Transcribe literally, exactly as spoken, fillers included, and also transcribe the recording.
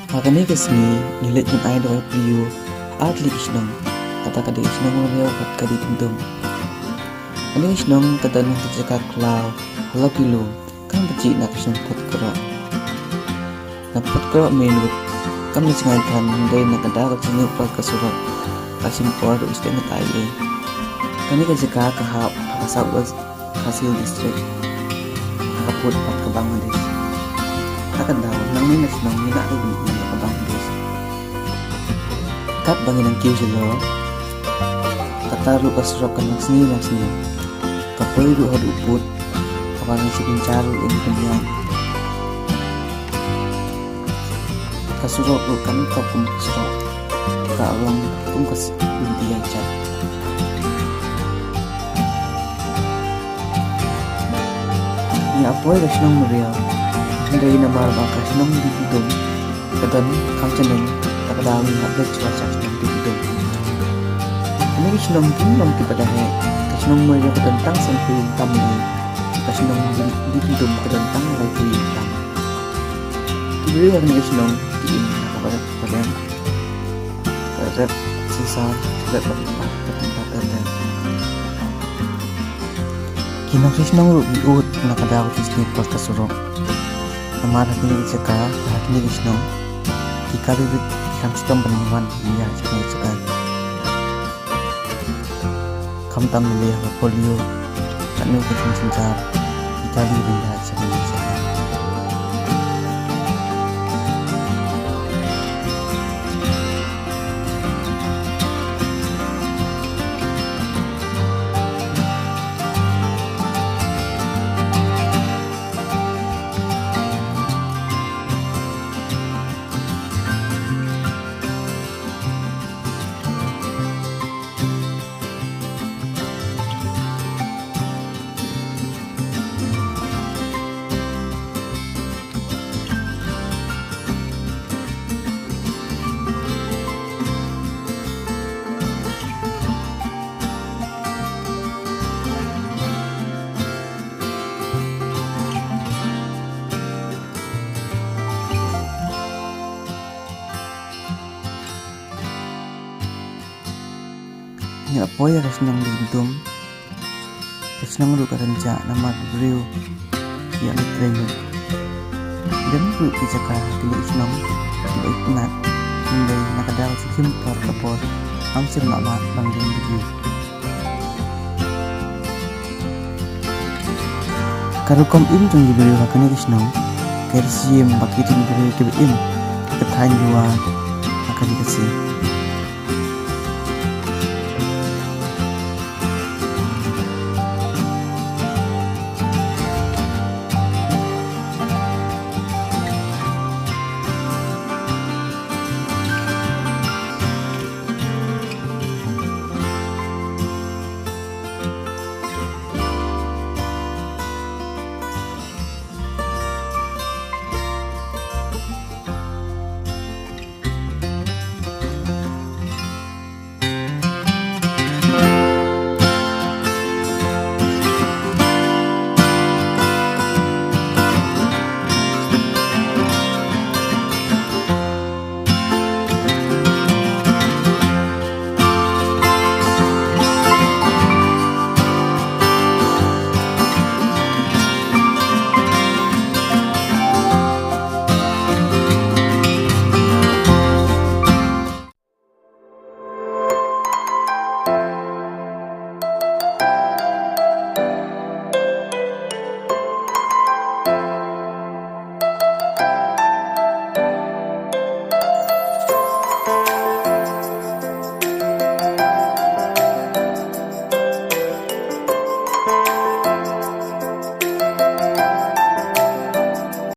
Ha kane ka sngi ngi leit ban ai dawai polio ha artylli ki shnong. Kata ka dei ka shnong Mariaw bad ka Diependum. Kane ka shnong ka don ha ka jaka khlaw halor ki lum, kam pynjih na ka shnong Photkroh. Na Photkroh main road kam da jngai than, hynrei na ka daw ka jingïoh por ka surok ka shim por ruh sdang ka tai ei. Kane ka jaka ka hap ha ka South West Khasi Hills District, ha ka pud pat ka Bangladesh. Ha ka daw nangne na shnong ngi lah ruh ban ïoh ka Bangladesh. Katba ngi nang kiew shalor, kata ruh ka surok ka nang sngi nang sngi. Ka poi ruh haduh pud, kaba ngi shu pynjah ruh ïa ka pynïaid. Ka surok ruh kam kop kum ka surok, ka long kum ka s-, lynti ïaid shai. Ngi ïa poi ka shnong Mariaw, hynrei namar ba ka shnong Diependum ka don kham shnong, kata ka daw ngi hap leit shuwa sha ka shnong Diependum. Kane ka shnong kim long kiba da heh, ka shnong Mariaw ka don tang san phew tam lei, ka shnong Diependum ka don tang laiphew tam. Ki briew ha kane ka shnong ki im ha kaba rep kaba rem, ka rep synsar, ka rep bad ka tympat ter ter. Ki nongshong shnong ruh ki ud na ka daw ki snieh por ka surok. Namar ha kine ki jaka, ha kine ki shnong, ki kali ruh ki kham shitom ban wan ïa kine ki jaka. Khamtam lei ha ka polio, katno ka jingsynshar, ki kali ruh ïa kine ki jaka. Ngi la poi ïa ka shnong Diependum. Ka shnong ruh ka kynjah namar ki briew ki ïa leit trei lut. Don ruh ki jaka ha kine ki shnong kiba itynnat, hynrei na ka daw shu shim por ka por, ym shym lah ban don ki briew. Ka rukom im jong ki briew ha kane ka shnong ka ïa siem bad ki jong ki briew kiba im ha ka thaiñ Jowai ha kane ka sngi.